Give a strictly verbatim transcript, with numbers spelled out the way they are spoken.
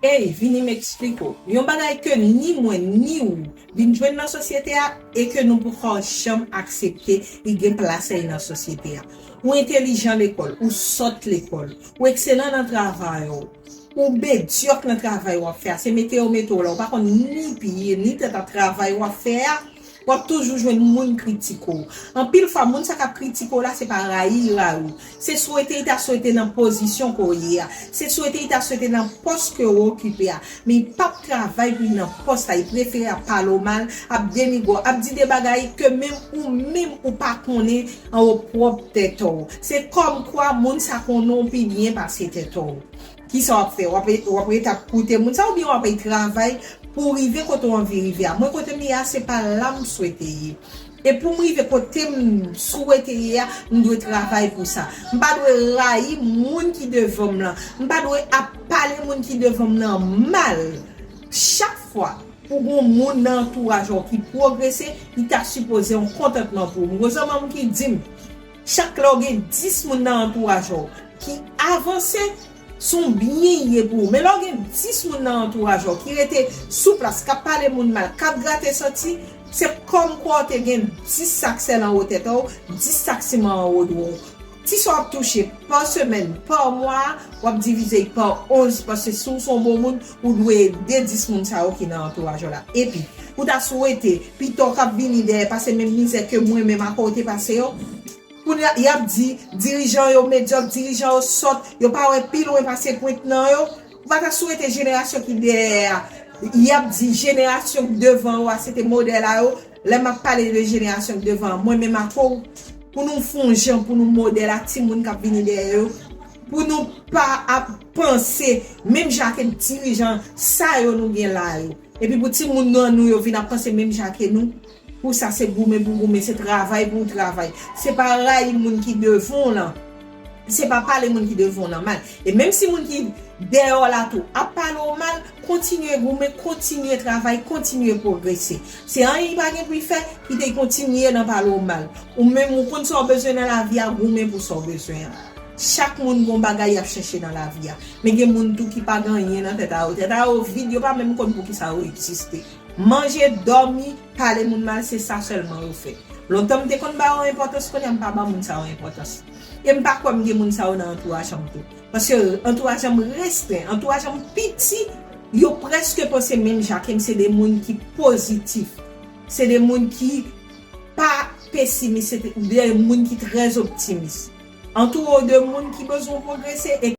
Ey, vini m eksplike w. Yon bagay ke ni mwen, ni ou vin jwenn nan sosyete a e ke nou poko janm aksepte li gen plas li nan sosyete a. Ou entelijan lekòl, ou sòt lekòl, ou ekselan nan travay ou, ou medyòk nan travay w ap fè a. Se mete yo mete w la, ou pa konn ni pye, ni tèt a travay w ap fè a. W ap toujou jwenn moun kritike w. Anpil fwa, moun sa k ap kritike w la, se pa rayi l rayi w. Se swete li ta swete nan pozisyon ke w ye a. Se swete li ta swete nan pòs ke w okipe a. Men li p ap travay pou li nan pòs la. Li prefere ap pale w mal, ap denigre w, ap di de bagay ke menm ou menm ou pa konnen anwo pwòp tèt ou. Se kòmkwa moun sa konnen w pi byen pase tèt ou. Kisa w ap fè? W ap, w ap rete ap koute moun sa oubyen w ap al travay pou w rive kote w anvi rive a? Mwen, kote m ye a, se pa la m swete ye. E pou m rive kote m swete ye a, m dwe travay pou sa. M pa dwe rayi moun ki devan m lan. M pa dwe ap pale moun ki devan m nan mal. Chak fwa pou gon moun nan antouraj ou ki pwogrese, li ta sipoze yon kontantman pou ou. M gon zanmi m ki di m, chak lè w gen dis moun nan antouraj ou ki avanse, se yon byen li ye pou ou. Men lè w gen dis moun nan antouraj ou ki rete sou plas, k ap pale moun mal, k ap grate santi, se kòmkwa w te gen dis sak sèl anwo tèt ou, dis sak siman anwo do w. Ti sa w ap touche pa semèn, pa mwa, w ap divize l pa onz, paske si w se yon bon moun, ou dwe ede dis moun sa yo ki nan antouraj ou la. Epi, ou ta swete, pito w k ap vini dèyè pase menm mizè ke mwen menm ak ou te pase yo. Kounye a, y ap di, dirijan yo medyòk, dirijan yo sòt, yo pa wè pi lwen pase pwent nan yo. Ou pa ta swete jenerasyon ki dèyè a, y ap di jenerasyon k devan yo a, se te modèl a yo. Lè m ap pale de jenerasyon k devan an, mwen menm ak ou, pou nou fè yon jan, pou nou modèl a timoun k ap vini dèyè yo, pou nou pa ap panse menm jan ak dirijan sa yo nou gen la yo. Epi pou timoun nan nou yo vin ap panse menm jan ak nou, pou sa se goumen pou goumen, se travay pou travay. Se pa rayi moun ki devan w lan. Se pa pale moun ki devan w lan mal. E menm si moun ki dèyè w la tou ap pale w mal, kontinye goumen, kontinye travay, kontinye pwogrese. Si anyen pa gen pou l fè, kite l kontinye nan pale w mal. Ou menm, ou konn sa w bezwen nan lavi a, goumen pou sa w bezwen an. Chak moun gon bagay y ap chèche nan lavi a. Men gen moun tou ki pa gen anyen nan tèt a yo. Tèt a yo vid, yo pa menm konn poukisa yo egziste. Manje, dòmi, pale moun mal, se sa sèlman yo fè. Lontan m te konn ba yo enpòtans, kounye a m pa ban moun sa yo enpòtans. E m pa kwè m gen moun sa yo nan antouraj an m tou. Paske antouraj an m restren, antouraj an m piti, yo prèske panse menm jan ke m, se de moun ki pozitif. Se de moun ki pa pesimis, se de moun ki trè optimis. Antoure w de moun ki bezwen w pwogrese e